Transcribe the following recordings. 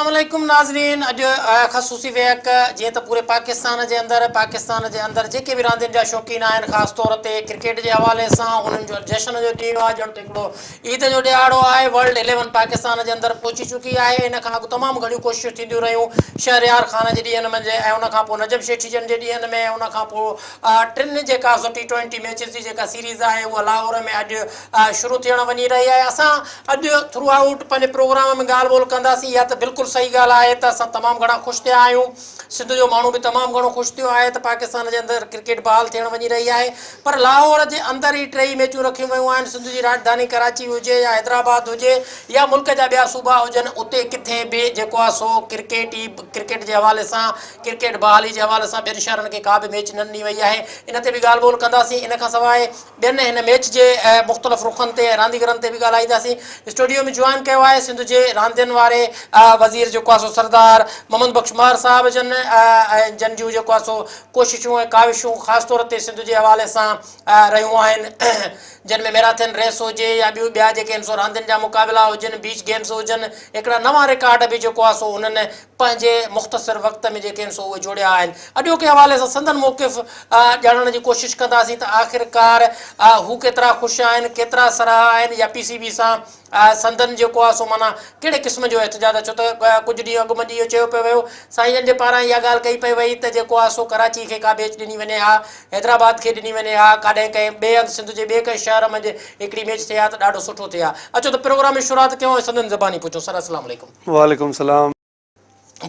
السلام عليڪم ناظرين اڄ خصوصي ويهڪ جيئن ته پوري پاڪستان جي اندر پاڪستان جي اندر جيڪي به راندين جا شوقين آهن خاص طور تي ڪرڪيٽ جي حوالي سان انهن جو جشن جو ڏينهن آهي ڄڻ ته هڪڙو عيد جو ڏهاڙو آهي ورلڊ اليون پاڪستان جي اندر پهچي چڪي آهي ان کان اڳ تمام گهڻيون ڪوششون ٿينديون رهيون شهريار خان جي ڏينهن منجهه ۽ ان کان پوء نجم شيٺي جن جي ڏينهن ۾ ۽ ان کان پوء ٽن جيڪا سو ٽي ٽوئنٽي ميچز جي جيڪا سيريز آهي اها لاهور ۾ اڄ شروع ٿيڻ وڃي رهي آهي اسان اڄ ٿرو آئوٽ پنهنجي پروگرام ۾ ڳالهه ٻولهه ڪنداسين. اها ته بلڪل صحيح ڳالهه آهي ته اسان تمام گهڻا خوش ٿيا آهيون. سنڌ جو ماڻهو به تمام گهڻو خوش ٿيو آهي ته پاڪستان جي اندر ڪرڪيٽ بحال ٿيڻ وڃي رهي آهي پر لاهور جي اندر ئي ٽيئي ميچون رکيون ويون آهن. سنڌ جي راڄڌاني ڪراچي هجي يا حيدرآباد هجي يا ملڪ جا ٻيا صوبا هجن اتي ڪٿي به جيڪو آهي سو ڪرڪيٽ ئي ڪرڪيٽ جي حوالي سان ڪرڪيٽ بحالي جي حوالي سان ٻين شهرن کي ڪا به ميچ نه ڏني وئي آهي. ان تي به ڳالهه ٻولهه ڪنداسين. ان کان سواء ٻين هن ميچ جي مختلف رخن تي ۽ رانديگرن تي به ڳالهائينداسين. اسٽوڊيو ۾ جوائن ڪيو آهي سنڌ جي راندين واري وزير جيڪو آهي سو سردار محمد بخش مهر صاحب جن ۽ جن جون جيڪو آهي سو ڪوششون ۽ ڪاوشون خاص طور تي سنڌ جي حوالي سان رهيون آهن جن ۾ ميراٿن ريس هجي يا ٻيون ٻيا جيڪي آهن سو راندين جا مقابلا هجن بيچ گيمز هجن هڪڙا نوان رڪارڊ به جيڪو آهي سو انهن پنهنجي مختصر وقت ۾ جيڪي آهن سو اهي جوڙيا آهن. اڄوڪي حوالي سان سندن موقف ڄاڻڻ جي ڪوشش ڪنداسين ته آخرڪار هو ڪيترا خوش آهن، ڪيترا سرها آهن يا پي سي بي سان سندن جيڪو آهي سو معنيٰ ڪهڙي قسم جو احتجاج آهي ڇو ته ڪجهه ڏينهن اڳ منجهه اهو چيو پيو ويو سائين جن جي پاران اها ڳالهه ڪئي پئي وئي ته جيڪو آهي سو ڪراچي کي ڪا ميچ ڏني وڃي ها، حيدرآباد کي ڏني وڃي ها، ڪاڏهن ڪنهن ٻئي هنڌ سنڌ جي ٻئي ڪنهن شهر منجهه هڪڙي ميچ ٿئي ها ته ڏاڍو سٺو ٿئي ها. اچو ته پروگرام جي شروعات ڪيون ۽ سندن زباني پڇون. سر السلام عليڪم. وعليڪم السلام.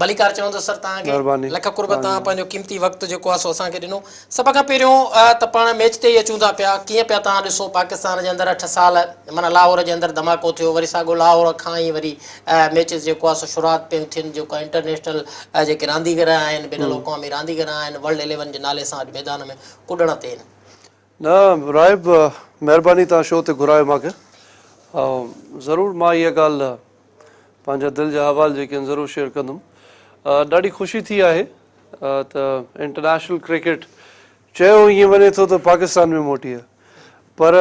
ڀليڪار چوندس سر توهان کي لک قرب توهان پنهنجو قيمتي وقت جيڪو آهي سو اسان کي ڏنو سڀ کان پهريون ته پاڻ ميچ تي ئي اچون ٿا پيا ڪيئن پيا توهان ڏسو پاڪستان جي اندر اٺ سال معنيٰ لاهور جي اندر ڌماڪو ٿيو وري ساڳو لاهور کان ئي وري ميچز جيڪو آهي سو شروعات پيون ٿين جيڪو انٽرنيشنل جيڪي رانديگر آهن بين الاقوامي رانديگر آهن ورلڊ اليون جي نالي سان اڄ ميدان ۾ ڪڏڻ تي آهن. نه راهب مهرباني توهان شو تي گهرايو مان کي ضرور مان اها ڳالهه پنهنجا دل جا احوال جيڪي آهن ضرور شيئر ڪندم ڏاڍي خوشي ٿي آهي ته انٽرنيشنل ڪرڪيٽ چيو ائين وڃي ٿو ته پاڪستان ۾ موٽي آهي پر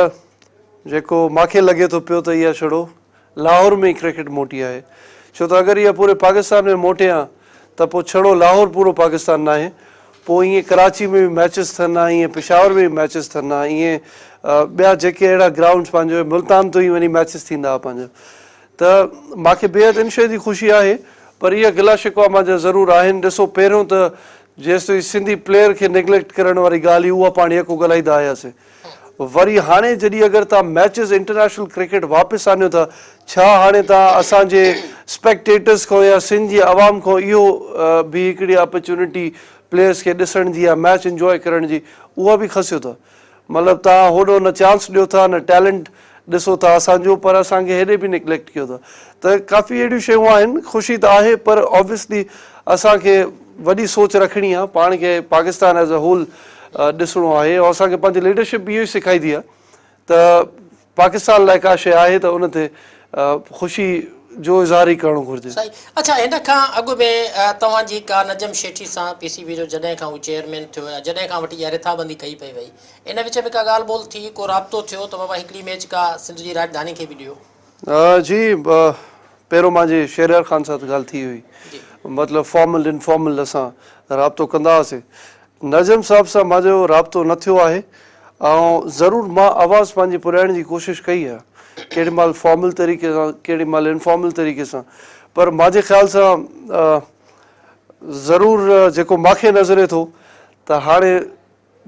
جيڪو ماکي لڳي ٿو پيو ته اها ڇڙو لاهور ۾ ئي ڪرڪيٽ موٽي آهي ڇو ته اگر اها پوري پاڪستان ۾ موٽي ها ته پوء ڇڙو لاهور پورو پاڪستان ناهي پوء ائين ڪراچي ۾ به ميچز ٿين ها ائين پشاور ۾ به ميچز ٿين ها ائين ٻيا جيڪي اهڙا گرائونڊز پنهنجو ملتان تائين وڃي ميچز ٿيندا ها پنهنجو ته ماکي بيحد ان شيء جي خوشي آهي پر اها گلا شڪوا مانجا ضرور آهن ڏسو پهريون ته جيستائين سنڌي پليئر کي نگليڪٽ ڪرڻ واري ڳالهه هئي اها پاڻ يڪو ڳالهائيندا آياسين وري هاڻي جڏهن اگر توهان ميچز انٽرنيشنل ڪرڪيٽ واپس آڻيو ٿا ڇا هاڻي توهان اسان جي اسپيڪٽيٽرز کان يا سنڌ جي عوام کان اهو به هڪڙي اپرچونٽي پليئرز کي ڏسڻ جي يا ميچ انجواء ڪرڻ جي اها به کسيو ٿا مطلب توهان هوڏو نه چانس ڏيو ٿا نه ٽيلنٽ ڏسو ٿا اسان جو پر اسان کي هيڏي به نگليڪٽ ڪيو ٿا ته ڪافي اهڙيون شيون آهن خوشي ته آهي پر آبويسلي اسان کي وڏي سوچ رکڻي آهي پاڻ کي پاڪستان ايز اي هول ڏسڻو آهي ۽ اسان کي پنهنجي ليڊرشپ به اهو ئي سيکائيندي آهي ته پاڪستان لاء ڪا شيء آهي ته ان تي خوشي جو اظهار ئي ڪرڻو گهرجي. صحيح اڇا هن کان اڳ ۾ توهان جي ڪا نجم شيٺي سان پي سي بي جو جڏهن کان هو چيئرمين ٿيو يا جڏهن کان وٺي اها رٿابندي ڪئي پئي وئي ان وچ ۾ ڪا ڳالهه ٻولهه ٿي ڪو رابطو ٿيو ته بابا هڪڙي ميچ ڪا سنڌ جي راڄڌاني کي به ڏيو. جي پهريون مانجي شهريار خان سان ڳالهه ٿي هئي مطلب فارمل انفارمل اسان رابطو ڪندا هئاسين نجم صاحب سان مانجو رابطو نه ٿيو آهي ۽ ضرور مان آواز پنهنجي پڄائڻ جي ڪوشش ڪئي آهي ڪهڙي مهل فارمل طريقي سان ڪهڙي مهل انفارمل طريقي سان پر مانجي خيال سان ضرور جيڪو ماکي نظري ٿو ته هاڻي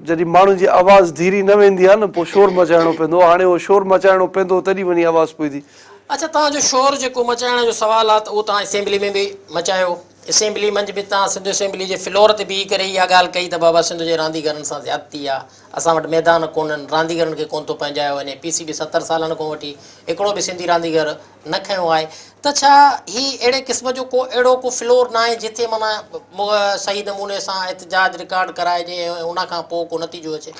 جڏهن ماڻهن جي آواز ڌيري نه ويندي آهي نه پوء شور مچائڻو پوندو آهي هاڻي اهو شور مچائڻو پوندو تڏهن وڃي آواز پوندي. اڇا توهان جو شور جيڪو مچائڻ جو سوال آهي ته اهو توهان اسيمبلي ۾ به مچايو اسيمبلي منجهه به توهان سنڌ اسيمبلي جي فلور تي بيهي ڪري اها ڳالهه ڪئي ته بابا سنڌ جي رانديگرن سان زيادتي آهي اسان وٽ ميدان ڪونهن رانديگرن کي ڪونه ٿو پنهنجايو وڃي پي سي بي 70 سالن کان وٺي هڪڙو به سنڌي رانديگر نه کنيو آهي ته ڇا هي اهڙي قسم جو ڪو اهڙو ڪو فلور ناهي جتي معنيٰ صحيح نموني سان احتجاج رڪارڊ ڪرائجي ۽ ان کان پوء ڪو نتيجو اچي؟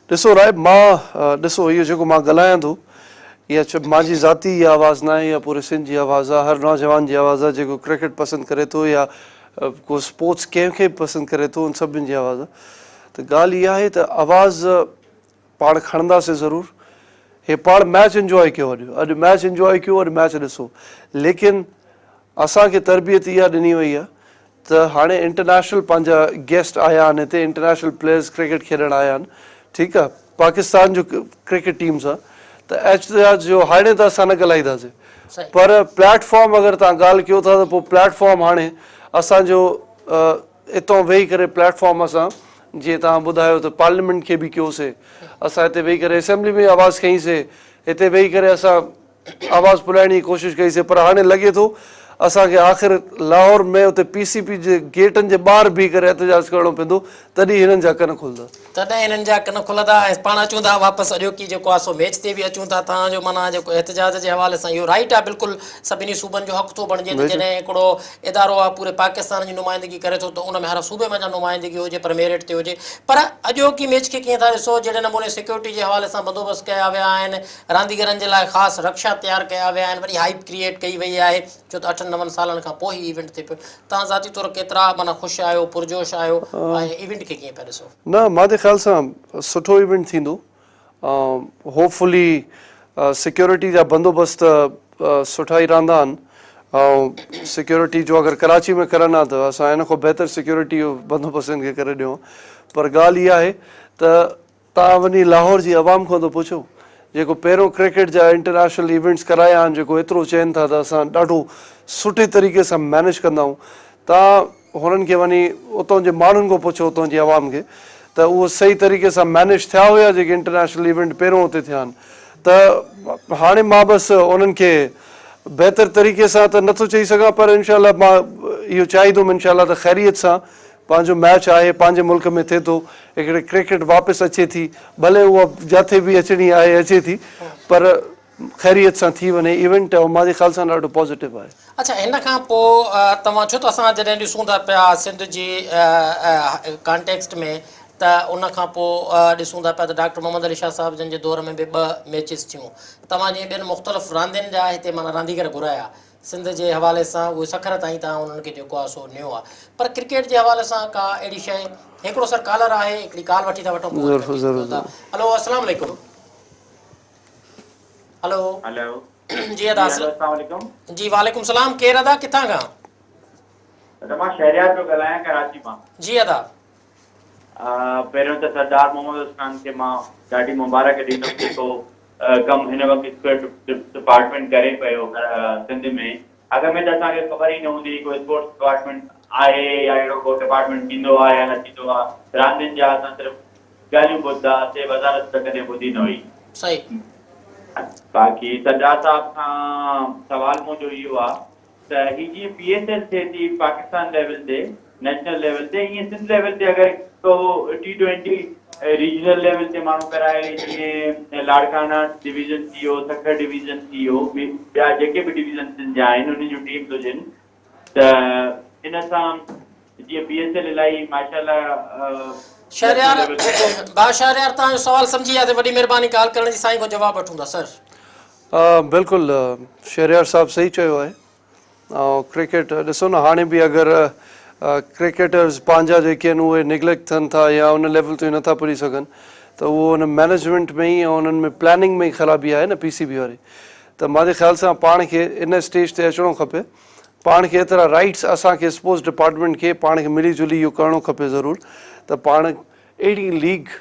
ڏسو راهب مان ڏسو اهو جيڪو مان ڳالهايان ٿو اها مانجي ذاتي اها آواز ناهي اها پوري سنڌ جي آواز آهي هر نوجوان جي آواز آهي جيڪو ڪرڪيٽ پسند ڪري ٿو يا ڪو اسپورٽس ڪنهن کي به پسند ڪري ٿو ان سڀن جي آواز آهي ته ڳالهه اها آهي ته آواز پاڻ کڻنداسين ضرور هي پاڻ ميچ انجواء ڪيو اڄ اڄ ميچ انجواء ڪيو اڄ ميچ ڏسو ليڪن اسان کي تربيت اها ڏني وئي آهي ته هاڻي انٽرنيشنل پنهنجا گيسٽ آيا آهن هتي انٽرنيشنل پليئرز ڪرڪيٽ کيڏڻ آيا آهن ٺيڪ آهي پاڪستان جو ڪرڪيٽ ٽيم سان ته احتجاج جو هاڻي ته اسان نه ڳالهائينداسين پر پليٽ فارم اگر توهان ڳالهه ڪيو ٿا ته پوء پليٽ فارم هاڻي اسان جو اتان ويهي ڪري پليٽ فارم اسان جيئن توهان ٻڌايو ته پارليامينٽ کي به ڪيوسي اسان هتي ويهي ڪري اسيمبلي ۾ آواز کنئي سي هتي ويهي ڪري اسان آواز پلائڻ جي ڪوشش ڪئي سي پر هاڻي لڳي ٿو اسان کي آخر لاهور ۾ اتي پي سي بي جي گيٽن جي ٻاهر بيهي ڪري احتجاج ڪرڻو پوندو تڏهن هنن جا ڪن کلندا. تڏهن هنن جا ڪن کلندا ۽ پاڻ اچون ٿا واپس اڄوڪي جيڪو آ سو ميچ تي به اچون ٿا توهان جو معنيٰ جيڪو احتجاج جي حوالي سان اهو رائيٽ آ بلڪل سڀني صوبن جو حق ٿو بڻجي ته جڏهن هڪڙو ادارو آ پوري پاڪستان جي نمائندگي ڪري ٿو ته ان ۾ هر صوبي منجهان نمائندگي هجي پر ميرٽ تي هجي پر اڄوڪي ميچ کي ڪيئن ٿا ڏسو جهڙي نموني سيڪيورٽي جي حوالي سان بندوبست ڪيا ويا آهن رانديگرن جي لاء خاص رڪشا تيار ڪيا ويا آهن، وڏي هائپ ڪريئيٽ ڪئي وئي آهي، ڇو ته اٺن نون سالن کان پوء هي ايونٽ ٿئي پيو. توهان ذاتي طور ڪيترا معنيٰ خوش آهيو، پرجوش آهيو ۽ ايونٽ کي ڪيئن پيا ڏسو؟ نه مانجي خيال سان سٺو ايونٽ ٿيندو هوپ فلي سيڪيورٽي جا بندوبست سٺا ئي رهندا آهن ۽ سيڪيورٽي جو اگر ڪراچي ۾ ڪرن ها ته اسان ان کان بهتر سيڪيورٽي جو بندوبست هن کي ڪري ڏيون ها پر ڳالهه اها آهي ته توهان وڃي لاهور جي عوام کان ته پڇو جيڪو پهريون ڪرڪيٽ جا انٽرنيشنل ايونٽس ڪرايا آهن جيڪو ايترو چين ٿا ته اسان ڏاڍو سٺي طريقي سان مينيج ڪندا آهيون توهان هنن کي وڃي اتان جي ماڻهن کان پڇو اتان جي عوام کي ته اهو صحيح طريقي سان مينيج ٿيا هيا جيڪي انٽرنيشنل ايونٽ پهريون اتي ٿيا آهن ته هاڻي مان بس انهن کي بهتر طريقي سان ته نٿو چئي سگهان پر انشاء الله مان اهو چاهيندم انشاء الله ته خيريت سان پنهنجو ميچ آهي پنهنجي ملڪ ۾ ٿئي ٿو هڪڙي ڪرڪيٽ واپس اچي ٿي ڀلي اها جاٿي به اچڻي آهي اچي ٿي پر خيريت سان ٿي وڃي ايونٽ ۽ منهنجي خيال سان ڏاڍو پازيٽو آهي. اڇا هن کان پوء توهان ڇو ته اسان جڏهن ڏسون ٿا پيا سنڌ جي ڪانٽيڪسٽ ۾ ته ان کان پوء ڏسون ٿا پيا ته ڊاڪٽر محمد علي شاهه صاحب جن جي دور ۾ به ٻه ميچز ٿيون توهان جيئن ٻين مختلف راندين جا هتي معنيٰ رانديگر گهرايا سنڌ جي حوالي سان اهي سکر تائين توهان انهن کي جيڪو آهي سو نيو آهي پر ڪرڪيٽ جي حوالي سان ڪا اهڙي شيء هڪڙو سر ڪالر آهي هڪڙي ڪال وٺي ٿا وٺون پوء وري ڪنٽينيو ڪيون ٿا هلو السلام عليڪم هلو هلو جي ادا جي هلو السلام عليڪم جي وعليڪم السلام ڪير ادا ڪٿان کان ادا مان شهريار پيو ڳالهايان ڪراچي مان جي ادا پهريون ته سردار محمد عثمان کي مان ڏاڍي مبارڪ ڏيندس جيڪو ڪم هن وقت اسپورٽ ڊپارٽمينٽ ڪري پيو سنڌ ۾ اڳ ۾ ته اسان کي خبر ئي نه هوندي هئي ڪو اسپورٽس ڊپارٽمينٽ آهي يا اهڙو ڪو ڊپارٽمينٽ ٿيندو آهي يا نه ٿيندو آهي راندين جا اسان صرف ڳالهيون ٻڌندا هئاسين وزارت ته ڪڏهن ٻڌي نه هئي. صحيح. باقي سردار صاحب کان سوال منهنجو اهو آهي ته هي جيئن پي ايس ايل ٿئي ٿي پاڪستان ليول تي نيشنل ليول تي ائين سنڌ ليول تي اگر ڪو ٽي ٽوئنٽي ريجنل ليول تي ماڻهو ڪرائي جيئن لاڙڪاڻا ڊويزن ٿي ويو سکر ڊويزن ٿي ويو ٻيا جيڪي به ڊويزن سنڌ جا آهن انهن جون ٽيمز هجن ته ان سان جيئن پي ايس ايل الاهي ماشاء الله شهريار ڀاء شهريار توهان جو سوال سمجهي وياسين وڏي مهرباني ڪال ڪرڻ جي سائين کان جواب وٺون ٿا سر. بلڪل شهريار صاحب صحيح چيو آهي ۽ ڪرڪيٽ ڏسو نه هاڻي به اگر ڪرڪيٽرز پنهنجا جيڪي آهن اهي نگليڪٽ ٿين ٿا يا ان ليول تائين نٿا پڄي سگهن ته اهو ان مئنيجمينٽ ۾ ئي ۽ انهن ۾ پلاننگ ۾ ئي خرابي آهي نه پي سي بي واري ته منهنجي خيال سان پاڻ کي ان اسٽيج تي اچڻو کپي پاڻ کي ايترا رائٽس اسان کي اسپورٽس ڊپارٽمينٽ کي پاڻ کي ملي جلي اهو ڪرڻو کپي ضرور ته پاڻ اهڙي ليگ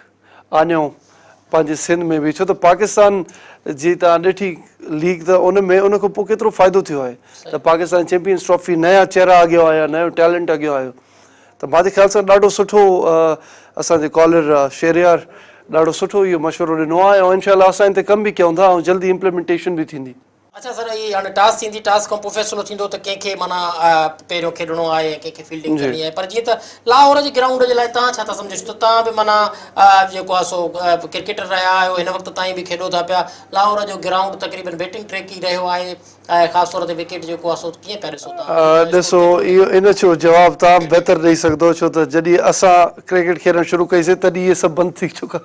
آڻيون پنهنجي سنڌ ۾ به ڇو ته پاڪستان جي توهان ڏٺي ليگ ته ان ۾ ان کان پوء ڪيترو فائدو ٿيو آهي ته پاڪستان چيمپيئنز ٽرافي نيا چهرا اڳيان آيا نيو ٽيلنٽ اڳيان آيو ته منهنجي خيال سان ڏاڍو سٺو اسان جي ڪالر شهريار ڏاڍو سٺو اهو مشورو ڏنو آهي ۽ انشاء الله اسان ان تي ڪم به ڪيون ٿا ۽ جلدي امپليمينٽيشن به ٿيندي. اڇا سر هي هاڻي ٽاس ٿيندي ٽاس کان پوء فيصلو ٿيندو ته ڪنهن کي معنيٰ پهريون کيڏڻو آهي ۽ ڪنهن کي فيلڊنگ ڪرڻي آهي پر جيئن ته لاهور جي گرائونڊ جي لاء توهان ڇا ٿا سمجهو ڇو ته توهان به معنيٰ جيڪو آهي سو ڪرڪيٽر رهيا آهيو هن وقت تائين به کيڏو ٿا پيا لاهور جو گرائونڊ تقريبن بيٽنگ ٽريڪ ئي رهيو آهي ۽ خاص طور تي وڪيٽ جيڪو آهي سو ڪيئن پيا ڏسو توهان ڏسو اهو ان جو جواب توهان بهتر ڏئي سگهندو ڇو ته جڏهن اسان ڪرڪيٽ کيڏڻ شروع ڪئي سي تڏهن اهي سڀ بند ٿي چڪا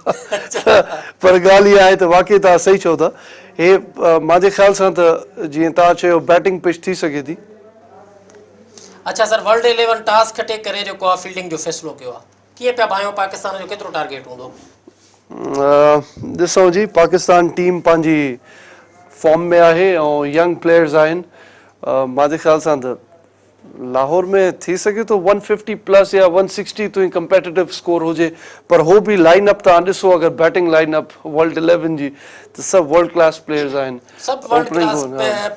پر ڳالهه اها آهي ته واقعي توهان صحيح چئو ٿا هي مانجي خيال سان ته جيئن توهان چيو بيٽنگ پچ ٿي سگهي ٿي. اڇا سر ورلڊ اليون ٽاس کٽي ڪري جيڪو آ فيلڊنگ جو فيصلو ڪيو آ ڪيئن پيا ڀانيو پاڪستان جو ڪيترو ٽارگيٽ هوندو. ڏسو جي پاڪستان ٽيم پنهنجي فارم ۾ آهي ۽ ينگ پليئرز آهن منهنجي خيال سان ته لاهور ۾ ٿي سگهي ٿو 150 پلس يا 160 تائين ڪمپيٽيٽو اسڪور هجي پر هو به لائن اپ توهان ڏسو اگر بيٽنگ لائن اپ ورلڊ 11 جي ته سڀ ورلڊ ڪلاس پليئرز آهن. سڀ ورلڊ ڪلاس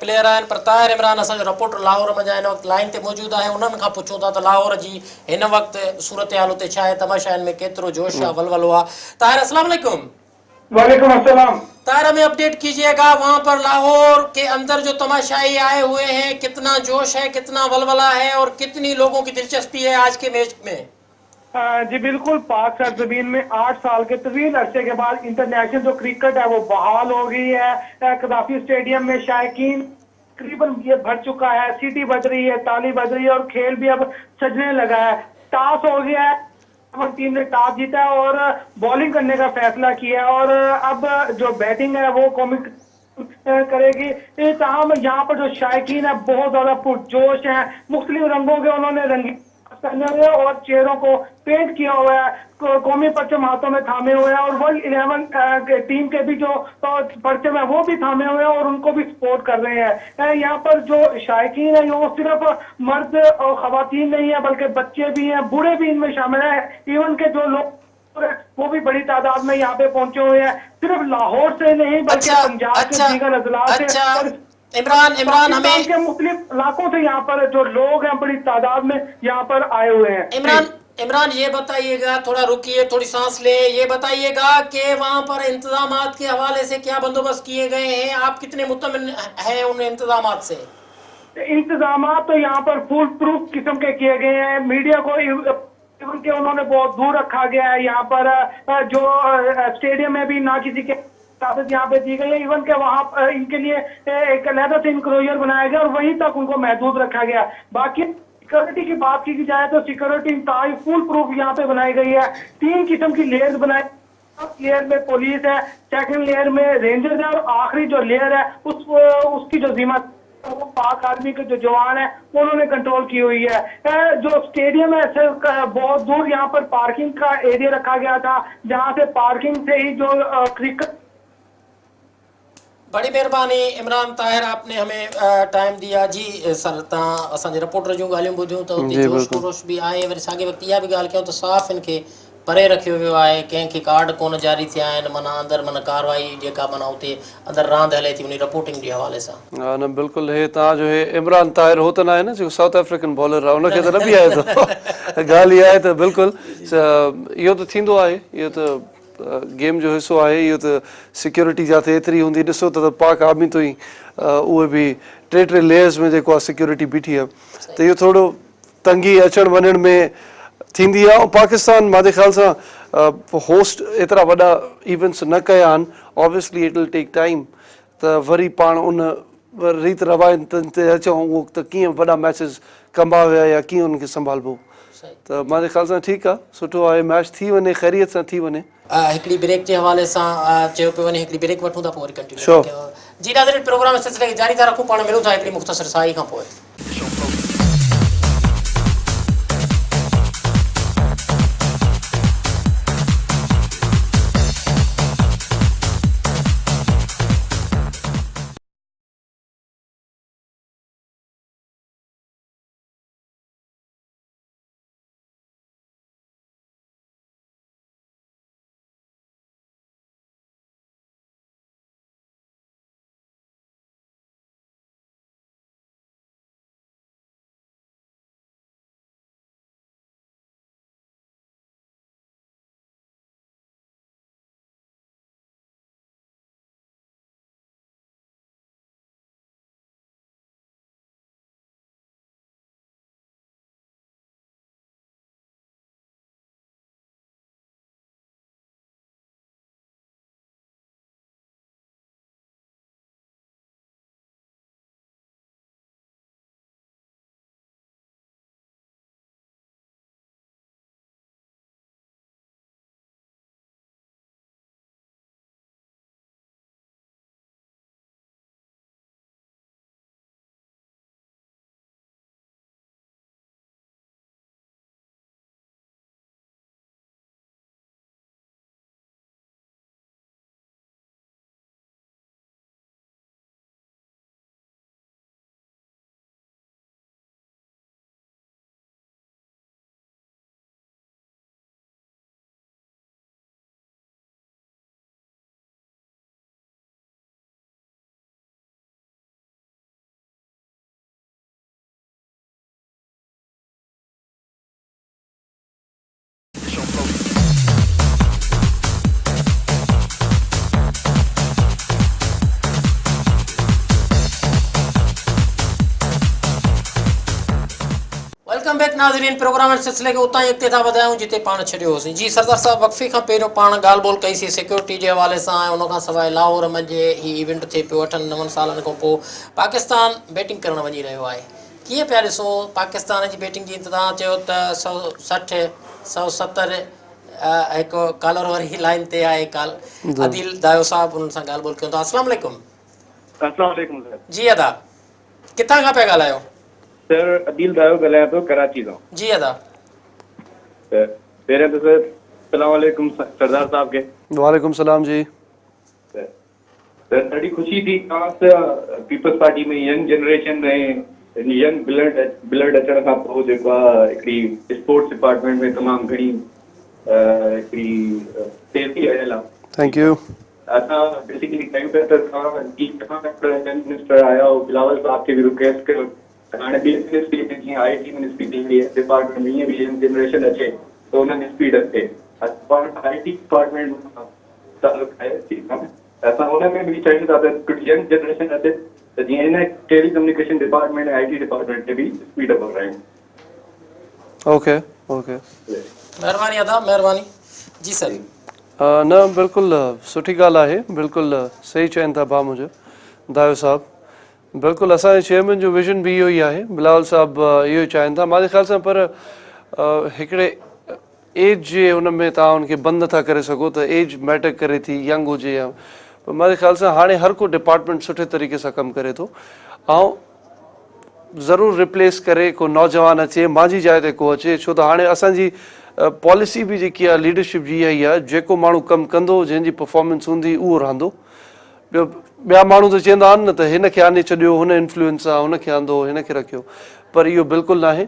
پليئر آهن پر طاهر عمران اسان جو رپورٽر لاهور منجهان هن وقت لائين تي موجود آهي انهن کان پڇون ٿا ته لاهور جي هن وقت صورتحال اتي ڇا آهي تماشائين ۾ ڪيترو جوش آهي ولولو آهي طاهر السلام عليڪم. वालेकुम अस्सलाम। ताहिर हमें अपडेट कीजिएगा वहाँ पर लाहौर के अंदर जो तमाशाई आए हुए हैं कितना जोश है कितना वलवला है और कितनी लोगों की दिलचस्पी है आज के मैच में। जी बिल्कुल, पाक सरजमीन में 8 साल के तवील अरसे के बाद इंटरनेशनल जो क्रिकेट है वो बहाल हो गई है। कदाफी स्टेडियम में शायकीन तकरीबन ये भर चुका है, सीटी बज रही है, ताली बज रही है और खेल भी अब सजने लगा है। टॉस हो गया है, टीम ने टॉस जीता है और बॉलिंग करने का फैसला किया है और अब जो बैटिंग है वो कौमी करेगी। तमाम यहाँ पर जो शायकीन है बहुत ज्यादा पुरजोश हैं, मुख्तलिफ रंगों के उन्होंने रंगीन पहने हुए और चेहरों को पेंट किया हुआ है, कौमी परचम हाथों में थामे हुए हैं और वर्ल्ड 11 टीम के भी जो परचम है वो भी थामे हुए हैं और उनको भी सपोर्ट कर रहे हैं। यहाँ पर जो शायकीन है वो सिर्फ मर्द और खवातीन नहीं है बल्कि बच्चे भी हैं, बूढ़े भी इनमें शामिल हैं, इवन के जो लोग वो भी बड़ी तादाद में यहाँ पे पहुंचे हुए हैं। सिर्फ लाहौर से नहीं बल्कि पंजाब के दीगर अजला से, इमरान इमरान हमें के मुख्तलिफ इलाकों से यहाँ पर जो लोग हैं बड़ी तादाद में यहाँ पर आए हुए हैं। इमरान इमरान ये बताइएगा, थोड़ा रुकिए, थोड़ी सांस ले, ये बताइएगा कि वहाँ पर इंतजामात के हवाले से क्या बंदोबस्त किए गए हैं, आप कितने मुतमिन हैं उन इंतजामात से? इंतजामात तो यहाँ पर फुल प्रूफ किस्म के किए गए हैं। मीडिया को के उन्होंने बहुत दूर रखा गया है। यहाँ पर जो स्टेडियम में भी ना किसी के यहाँ पे दी गई है, इवन के वहाँ इनके लिए एक अलहदा से इंक्लोजर बनाया गया और वहीं तक उनको महदूद रखा गया। बाकी सिक्योरिटी की बात की जाए तो सिक्योरिटी इंतहाई फुल प्रूफ यहाँ पे बनाई गई है। 3 किस्म की लेयर्स बनाई, फर्स्ट लेयर में पुलिस है, सेकंड लेयर में रेंजर्स है और आखिरी जो लेयर है उसकी जो जिम्मा वो पाक आर्मी के जो जवान है उन्होंने कंट्रोल की हुई है। जो स्टेडियम है बहुत दूर यहाँ पर पार्किंग का एरिया रखा गया था, जहाँ से पार्किंग से ही जो क्रिकेट। बड़ी मेहरबानी इमरान ताहिर, आपने हमें टाइम दिया। जी सर, तव्हां असांजे रिपोर्टर जूं ॻाल्हियूं ॿुधियूं त उते जोश खरोश बि आहे, वरी साॻे वक़्तु इहा बि ॻाल्हि कयूं त साफ़ हिन खे परे रखियो वियो आहे, कंहिंखे कार्ड कोन जारी थिया आहिनि, माना अंदरि माना कार्रवाई जेका माना उते अंदरि रांदि हले थी उन रिपोर्टिंग जे हवाले सां। हा न बिल्कुलु, हे तव्हांजो हे इमरान ताहिर हो त न आहे न जेको साउथ अफ्रीकन बॉलर आहे, उनखे त न बि आहे। त ॻाल्हि इहा आहे त बिल्कुलु इहो त थींदो आहे, इहो त गेम जो हिसो आहे, इहो त सिक्योरिटी जिते एतिरी हूंदी। ॾिसो त पाक आर्मी तो ई उहे बि टे टे लेयर्स में जेको आहे सिक्योरिटी बीठी आहे, त इहो थोरो तंगी अचण वञण में थींदी आहे। ऐं पाकिस्तान मुंहिंजे ख़्याल सां होस्ट एतिरा वॾा इवेंट्स न कया आहिनि, obviously it will take time, त वरी पाण उन रीत रवायतनि ते अचूं, उहो त कीअं वॾा मैचेस कबा हुया या कीअं उन्हनि खे संभालबो। त मुंहिंजे ख़्याल सां ठीकु आहे, सुठो आहे, मैच थी वञे, ख़ैरियत सां थी वञे। हिकिड़ी ब्रेक जे हवाले सां चयो पियो वञे, हिकिड़ी ब्रेक वठूं था पोइ वरी कंटिन्यू कयूं। जी नाज़रीन, प्रोग्राम सिलसिले खे जारी था रखूं, पाण मिलूं था हिकिड़ी मुख़्तसर साई खां पोइ। ريت ناظرين پروگرام جي سلسلي کي اتان ئي اڳتي ٿا وڌايون جتي پاڻ ڇڏيو هوسين. جي سردار صاحب وقفي کان پهريون پاڻ ڳالهه ٻولهه ڪئي سين سيڪيورٽي جي حوالي سان ۽ ان کان سواء لاهور منجهه هي ايونٽ ٿئي پيو اٺن نون سالن کان پوء پاڪستان بيٽنگ ڪرڻ وڃي رهيو آهي ڪيئن پيا ڏسو پاڪستان جي بيٽنگ جيئن ته توهان چيو ته 160 170 هڪ ڪالر وري لائين تي آهي ڪال عديل دايو صاحب انهن سان ڳالهه ٻولهه ڪيون ٿا السلام عليڪم. السلام عليڪم سر. جي ادا ڪٿان کان پيا ڳالهايو؟ سر عديل دايو ڳالهايان ٿو ڪراچي کان. جي ادا. سر پهريان ته سر السلام عليڪم سردار صاحب کي. وعليڪم السلام جي. سر سر ڏاڍي خوشي ٿي توهان سان peoples party ۾ young generation ۽ young blood blood اچڻ کان پوء جيڪو آ هڪڙي اسپورٽس ڊپارٽمينٽ ۾ تمام گهڻي هڪڙي تيزي آيل آ. Thank you. اسان بيسيڪلي چاهيون پيا ته توهان جي ينگ منسٽر آيا آهيو بلاول صاحب کي به رڪويسٽ ڪيو ته هاڻي ٻين منسٽري ۾ جيئن آء ٽي منسٽري ٿي وئي هيلٿ ڊپارٽمينٽ ۾ ائين به ينگ جنريشن اچي ته انهن جي اسپيڊ اچي اسان پاڻ آء ٽي ڊپارٽمينٽ سان تعلق آهي ٺيڪ آهي ته اسان ان ۾ به چاهيون ٿا ته ڪجهه ينگ جنريشن اچي ته جيئن ان telecommunication department ۽ I T department کي به اسپيڊ اپ ڪرايون. Okay okay. مهرباني ادا مهرباني جي سر. نه بلڪل سٺي ڳالهه آهي بلڪل صحيح چون ٿا ڀاء منهنجو دايو صاحب بلڪل اسان جي چيئرمين جو ويزن به اهو ئي آهي بلاول صاحب اهو ئي چاهين ٿا مانجي خيال سان پر هڪڙي ايج جي ان ۾ توهان ان کي بند نٿا ڪري سگهو ته ايج ميٽر ڪري ٿي ينگ هجي يا پر مانجي خيال سان هاڻي هر ڪو ڊپارٽمينٽ سٺي طريقي سان ڪم ڪري ٿو ۽ ضرور ريپليس ڪري ڪو نوجوان اچي مانجي جاء تي ڪو اچي ڇو ته هاڻي اسان جي پاليسي به جيڪي آهي ليڊرشپ جي اها ئي آهي جيڪو ماڻهو ڪم ڪندو جنهن جي پرفارمنس هوندي اهو رهندو ٻيو ٻيا ماڻهو ته چوندا آهن نه ته هن کي آني ڇڏيو هن انفلوئنس آهي هن کي آندو هن کي رکيو پر اهو بلڪل ناهي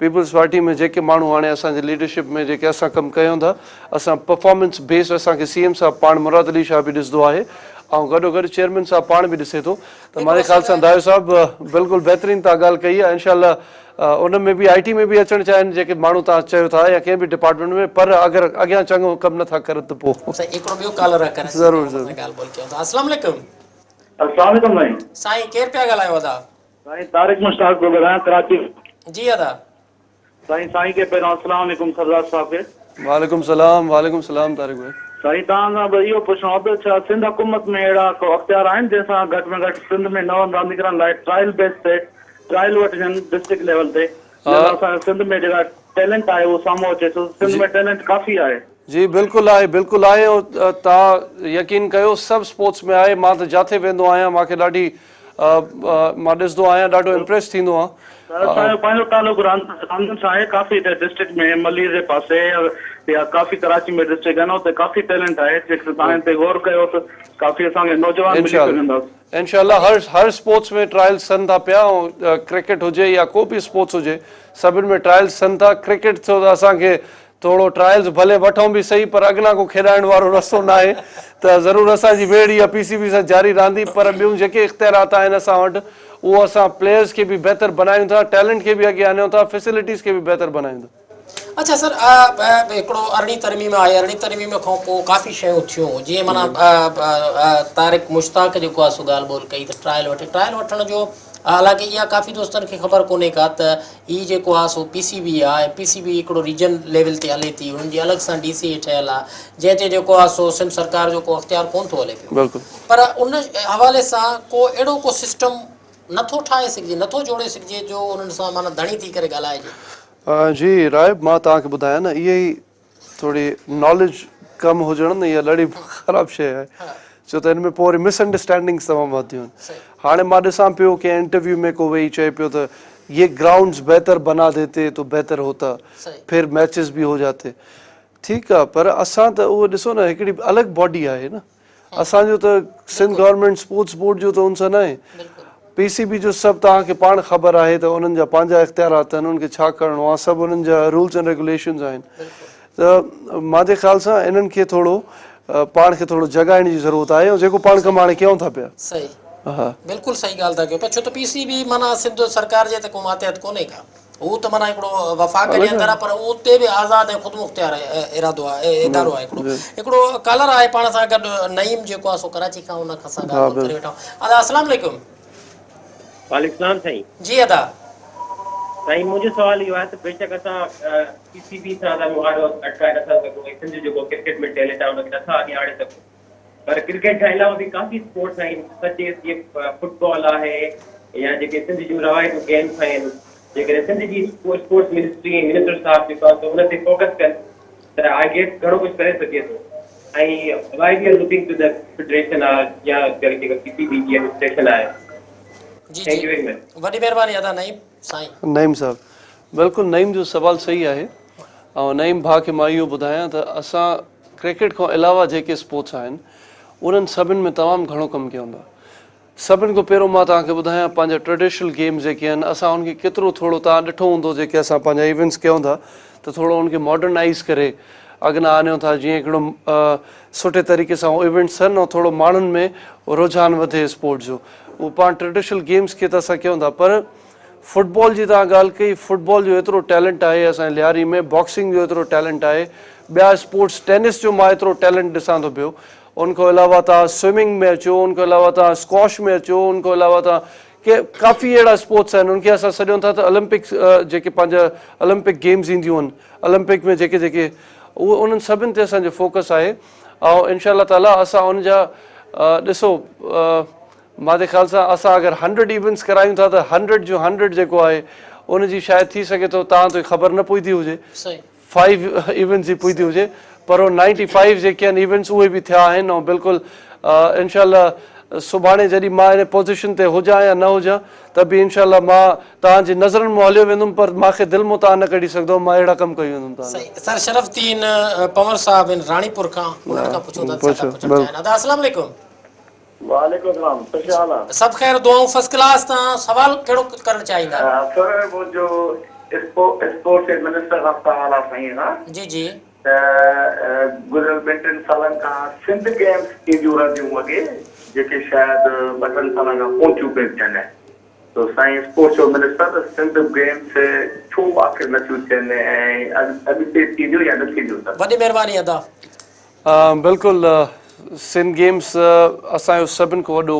پيپلز پارٽي ۾ جيڪي ماڻهو هاڻي اسان جي ليڊرشپ ۾ جيڪي اسان ڪم ڪيون ٿا اسان پرفارمنس بيسڊ اسان کي سي ايم صاحب پاڻ مراد علي شاهه به ڏسندو آهي ۽ گڏو گڏ چيئرمين صاحب پاڻ به ڏسي ٿو ته مانجي خيال سان دايو صاحب بلڪل بهترين توهان ڳالهه ڪئي آهي انشاء الله ان ۾ به آئي ٽي ۾ به اچڻ چاهين جيڪي ماڻهو توهان چيو ٿا يا ڪنهن به ڊپارٽمينٽ ۾ پر اگر اڳيان چڱو ڪم نه ٿا ڪرن ته پوء سائين هڪڙو ٻيو ڪالر آهي ڪراچي ضرور ضرور ڳالهه ٻولهه ڪيون ٿا السلام عليڪم. السلام عليڪم سائين. سائين ڪير پيا ڳالهايو ادا. سائين طارق مشتاق پيو ڳالهايان ڪراچي. جي ادا. سائين سائين کي پهريان السلام عليڪم سردار صاحب کي. وعليڪم سلام وعليڪم سلام طارق ڀائي. سائين توهان کان بس اهو پڇڻو هو ته ڇا سنڌ حڪومت ۾ اهڙا ڪو اختيار آهن جنهن سان گهٽ ۾ گهٽ سنڌ ۾ نون رانديگرن لاء ٽرائل بيس تي ٽرائل وٺجن ڊسٽرڪٽ ليول تي جنهن سان اسان جي سنڌ ۾ جيڪا ٽيلنٽ آهي اهو سامهون اچي ڇو ته سنڌ ۾ ٽيلنٽ ڪافي آهي. جي بلڪل آهي بلڪل آهي ۽ توهان يقين ڪيو سڀ اسپورٽس ۾ آهي مان ته جاٿي ويندو آهيان مان کي ڏاڍي مان ڏسندو آهيان ڏاڍو امپريس ٿيندو آهيان. سر اسان جو پنهنجو تعلق راندين سان آهي ڪافي هتي ڊسٽرڪٽ ۾ ملير جي پاسي يا ڪافي ڪراچي ۾ ڊسٽرڪٽ آهن اتي ڪافي ٽيلنٽ آهي جيڪڏهن توهان هن تي غور ڪيو ته ڪافي اسان کي نوجوان ملي سگهندا. انشاء الله هر هر اسپورٽس ۾ ٽرائلز ٿين ٿا پيا ۽ ڪرڪيٽ هجي يا ڪو به اسپورٽس هجي سڀن ۾ ٽرائلز ٿين ٿا ڪرڪيٽ ٿيو ته اسان کي ٿورو ٽرائلز ڀلي وٺون به سهي پر اڳنا ڪو کيڏائڻ وارو رستو ناهي ته ضرور اسان جي ويڙهه اها پي سي بي سان جاري رهندي پر ٻيون جيڪي اختيارات آهن اسان وٽ اهو اسان پليئرز کي به بهتر بنايون ٿا ٽيلنٽ کي به اڳيان آڻيون ٿا فيسلٽيز کي به بهتر بنايون ٿا. اڇا سر هڪڙو ارڙهين ترميم آهي ارڙهين ترميم کان پوء ڪافي شيون ٿيون جيئن معنيٰ طارق مشتاق جيڪو آهي سو ڳالهه ٻولهه ڪئي ته ٽرائل وٺي ٽرائل وٺڻ جو حالانڪه اها ڪافي دوستن کي خبر ڪونهي ڪا ته هي جيڪو آ سو پي سي بي آ ۽ پي سي بي هڪڙو ريجن ليول تي هلي ٿي انهن جي الڳ سان ڊي سي اي ٺهيل آ جنهن تي جيڪو آ سو سنڌ سرڪار جو ڪو اختيار ڪون ٿو هلي پيو بلڪل پر ان حوالي سان ڪو اهڙو ڪو سسٽم نٿو ٺاهي سگهجي نٿو جوڙي سگهجي جو انهن سان معنيٰ ڌڻي ٿي ڪري ڳالهائجي. جي راهب مان توهان کي ٻڌايان نه اهي ئي ٿوري ناليج ڪم هجڻ نه اها ڏاڍي خراب شيء آهي ڇو ته ان ۾ پوء وري مس انڊرسٽينڊنگس تمام وڌنديون آهن هاڻي مان ڏسان پيو ڪنهن انٽرويو ۾ ڪو ويهي چئي پيو ته يي گرائونڊز بهتر بنا ديتي تو بهتر هوتا پهر ميچز به هو جاتي ٺيڪ آهي پر اسان ته اهو ڏسو نه هڪڙي الڳ باڊي آهي نه اسان جو ته سنڌ گورنمينٽ اسپورٽس بورڊ جو ته ان سان ناهي. پي سي بي جو سڀ توهان کي پاڻ خبر آهي ته انهن جا پنهنجا اختيارات آهن انهن کي ڇا ڪرڻو آهي سڀ انهن جا رولز اينڊ ريگوليشنز آهن ته مانجي خيال سان انهن کي ٿورو پاڻ کي ٿورو جڳائڻ جي ضرورت آهي ۽ جيڪو پاڻ ڪم هاڻي ڪيون ٿا پيا. صحيح بلڪل صحيح ڳالهه ٿا ڪيو پيا ڇو ته پي سي بي معنيٰ سنڌ سرڪار جي ته ڪو ماتحت ڪونهي ڪا. هو ته معنيٰ هڪڙو وفاق جي اندر آهي پر اتي به آزاد ۽ خودمختيار ارادو آهي ادارو آهي هڪڙو هڪڙو ڪالر آهي پاڻ سان گڏ نعيم جيڪو آهي سو ڪراچي کان ان کان سان ڳالهه ٻولهه ڪري وٺون ادا السلام عليڪم. وعليڪم السلام سائين. جي ادا. سائين منهنجو سوال اهو آهي ته بيشڪ اسان پي سي بي سان ته مهاڏو اٽڪائي نٿا سگهون ۽ سنڌ جو جيڪو ڪرڪيٽ ۾ ٽيلنٽ آهي ان کي نٿا اڳيان آڻي سگهون پر ڪرڪيٽ کان علاوه به ڪافي اسپورٽس آهن سچ جيئن فٽبال آهي يا جيڪي سنڌ جون روايتون گيمس آهن جيڪڏهن سنڌ جي اسپورٽس منسٽري ۽ منسٽر صاحب جيڪو آهي سو ان تي فوڪس ڪن ته I guess گهڻو ڪجهه ڪري سگهجي ٿو ۽ why we are looking to the federation آهي يا جيڪا پي سي بي جي ايڊمنسٽريشن آهي. جي جي وڏي مهرباني ادا نعيم سائين. نعيم صاحب بلڪل نعيم جو سوال صحيح آهي ۽ نعيم ڀاء کي مان اهو ٻڌايان ته اسان ڪرڪيٽ کان علاوه جيڪي اسپورٽس آهن انهن سڀن ۾ تمام گهڻو ڪم ڪيون ٿا سڀن کان پهريون مان توهان کي ٻڌايان پنهنجا ٽريڊيشنل گيمز جيڪي آهن اسان ان کي ڪيترو ٿورو توهان ڏٺو هوندو جيڪي اسان پنهنجا ايونٽس ڪيون ٿا ته ٿورو ان کي ماڊرنائيز ڪري اڳنا آڻيون ٿا جيئن هڪڙو سٺي طريقي سان اهي ايونٽس ٿين ۽ ٿورو ماڻهن ۾ رجحان وڌي اسپورٽس جو اهو پاڻ ٽريڊيشنل گيمز کي ته اسان ڪيون ٿا پر فٽبال جي توهان ڳالهه ڪئي فٽبال جو ايترو ٽيلنٽ آهي اسان جي لياري ۾ باڪسنگ جو ايترو ٽيلنٽ آهي ٻيا اسپورٽس ٽينس جو مان ايترو ٽيلنٽ ڏسان ٿو پيو ان کان علاوه توهان سوئمنگ ۾ اچو ان کان علاوه توهان اسڪواش ۾ اچو ان کان علاوه توهان ڪي ڪافي اهڙا اسپورٽس آهن ان کي اسان سڏيون ٿا ته اولمپڪس جيڪي پنهنجا اولمپڪ گيمز اينديون آهن اولمپڪ ۾ جيڪي جيڪي اهي انهن سڀن تي اسان جو فوڪس آهي ۽ انشاء الله تعالي اسان ان جا ڏسو مان جي خيال سان اسان اگر هنڊريڊ ايونٽس ڪرايون ٿا ته هنڊريڊ جو هنڊريڊ جيڪو آهي ان جي شايد ٿي سگهي ٿو توهان کي خبر نه پئي ٿي هجي فائيو ايونٽس جي پئي ٿي هجي پر هو نائنٽي فائيو جيڪي آهن ايونٽس اهي به ٿيا آهن ۽ بلڪل انشاء الله سڀاڻي جڏهن مان ان پوزيشن تي هجان يا نه هجان ته به انشاء الله مان توهان جي نظرن مان هليو ويندم پر مان کي دل مان توهان نه ڪڍي سگهندؤ مان اهڙا ڪم ڪري ويندم توهان لاء. سر شرف الدين پنهور صاحب ان راڻيپور کان انهن کان پڇون ٿا ڇا ٿا پڇڻ چاهين ادا السلام عليڪم. وعليڪم السلام سر ڇا حال آ. سڀ خير دعائون فرسٽ ڪلاس توهان سوال ڪهڙو ڪرڻ چاهيندا. سر منهنجو اسپورٽس منسٽر کان سوال آ سائين کان. جي جي. ته گذريل ٻن ٽن سالن کان سنڌ گيمز ٿينديون رهنديون اڳي جيڪي شايد ٻه ٽن سالن کان ڪونه ٿيون پيون ٿين تو سائين اسپورٽس جو منسٽر سنڌ گيمز ڇو آخر نه ٿيون ٿين ۽ اڳتي ٿينديون يا نه ٿينديون سر. وڏي مهرباني ادا. بلڪل سنڌ گيمز اسان جو سڀن کان وڏو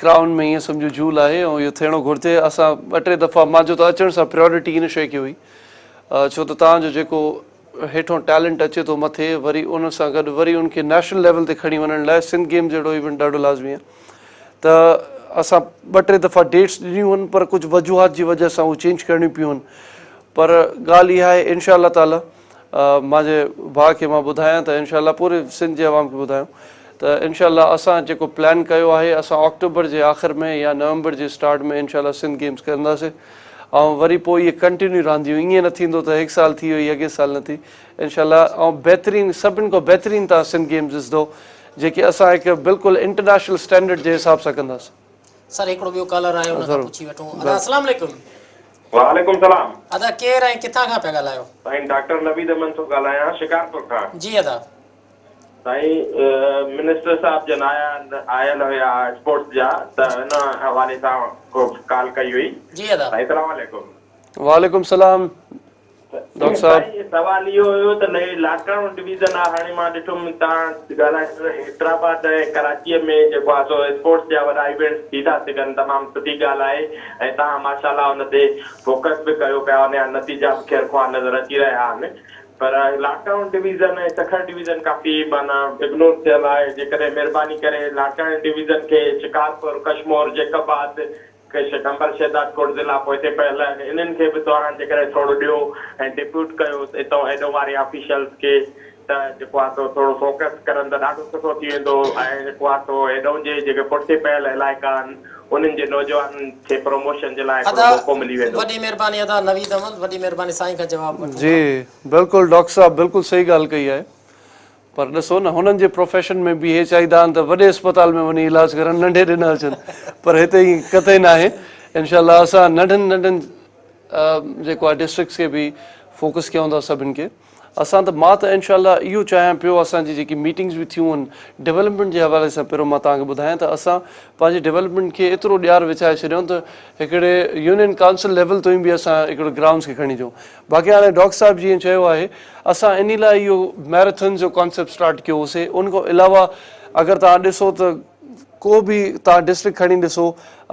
ڪرائون ۾ ائين سمجهو جهول آهي ۽ اهو ٿيڻو گهرجي اسان ٻه ٽي دفعا مانجو ته اچڻ سان پريورٽي ان شيء کي هئي ڇو ته توهان جو جيڪو هيٺون ٽيلنٽ اچي ٿو مٿي وري ان سان گڏ وري ان کي نيشنل ليول تي کڻي وڃڻ لاء سنڌ گيمز جهڙو ايونٽ ڏاڍو لازمي آهي ته اسان ٻه ٽي دفعا ڊيٽس ڏنيون هن پر ڪجهه وجوهات جي وجه سان اهي چينج ڪرڻيون پيون هن پر ڳالهه اها آهي انشاء الله تعالي مانجي ڀاء کي مان ٻڌايان ته انشاء الله پوري سنڌ جي عوام کي ٻڌايون ته انشاء الله اسان جيڪو پلان ڪيو آهي اسان آڪٽوبر جي آخر ۾ يا نومبر جي اسٽارٽ ۾ انشاء الله سنڌ گيمز ڪنداسين ۽ وري پوء اهي ڪنٽينيو رهنديون ائين نه ٿيندو ته هڪ سال ٿي وئي اڳي سال نه ٿي انشاء الله ۽ بهترين سڀن کان بهترين توهان سنڌ گيمز ڏسندو جيڪي اسان هڪ بلڪل انٽرنيشنل اسٽينڊرڊ جي حساب سان ڪنداسين. سر هڪڙو ٻيو ڪالر آهي ان کان پڇي وٺون ادا السلام عليڪم. وعليڪم سلام. ادا ڪير ۽ ڪٿان کان پيا ڳالهايو. سائين ڊاڪٽر نويد احمد ٿو ڳالهايان شڪارپور کان. جي ادا. سائين منسٽر صاحب جن آيا آيل هيا اسپورٽس جا ته ان حوالي سان ڪو ڪال ڪئي هئي. جي ادا. سائين سلام عليڪم. وعليڪم سلام ڊاڪٽر صاحب. سائين سوال اهو هيو ته هي لاڙڪاڻو ڊويزن آ هاڻي مان ڏٺم توهان ڳالهايو حيدرآباد ۽ ڪراچيء ۾ جيڪو آ سو اسپورٽس جا وڏا ايونٽس ٿي ٿا سگهن تمام سٺي ڳالهه آهي ۽ توهان ماشاءالله ان تي فوڪس به ڪيو پيا ان جا نتيجا به خير خواهه نظر اچي رهيا آهن پر لاڙڪاڻو ڊويزن ۽ سکر ڊويزن ڪافي معنيٰ اگنور ٿيل آهي جيڪڏهن مهرباني ڪري لاڙڪاڻي ڊويزن کي شڪارپور، ڪشمور، جيڪب آباد، قمبر شهدادڪوٽ ضلعا پوئتي پيل آهن انهن کي به توهان جيڪڏهن ٿورو ڏيو ۽ ڊپيوٽ ڪيو اتان هيڏو واري آفيشلز کي ته جيڪو آهي سو ٿورو فوڪس ڪرن ته ڏاڍو سٺو ٿي ويندو ۽ جيڪو آهي سو هيڏئون جي جيڪي پٺتي پيل علائقا آهن انهن جي نوجوانن کي پروموشن جي لاء هڪڙو ادا موقعو ملي ويندو. وڏي مهرباني ادا نويد احمد وڏي مهرباني سائين کان جواب وٺون جي ٿا. بلڪل ڊاڪٽر صاحب بلڪل صحيح ڳالهه ڪئي آهي پر ڏسو نه هنن جي پروفيشن ۾ به هي چاهيندا آهن ته وڏي اسپتال ۾ وڃي علاج ڪرن ننڍي ڏي نه اچن پر هتي ائين قطعي ناهي انشاء الله اسان ننڍن ننڍن جيڪو آهي ڊسٽرڪٽس کي به فوڪس ڪيون ٿا سڀن کي اسان ته مان ته انشاء الله اهو چاهيان پيو اسان جي جيڪي ميٽنگز به ٿيون آهن ڊولپمينٽ جي حوالي سان پهريون مان توهان کي ٻڌايان ته اسان پنهنجي ڊولپمينٽ کي ايترو ڏيار وڇائي ڇڏيو ته هڪڙي يونين ڪائونسل ليول تائين به اسان هڪڙو گرائونڊز کي کڻي اچون باقي هاڻي ڊاڪٽر صاحب جيئن چيو آهي اسان انهي لاء اهو ميراٿنز جو ڪانسيپٽ اسٽارٽ ڪيو هوسي ان کان علاوه اگر توهان ڏسو ته ڪو به توهان ڊسٽرڪٽ کڻي ڏسو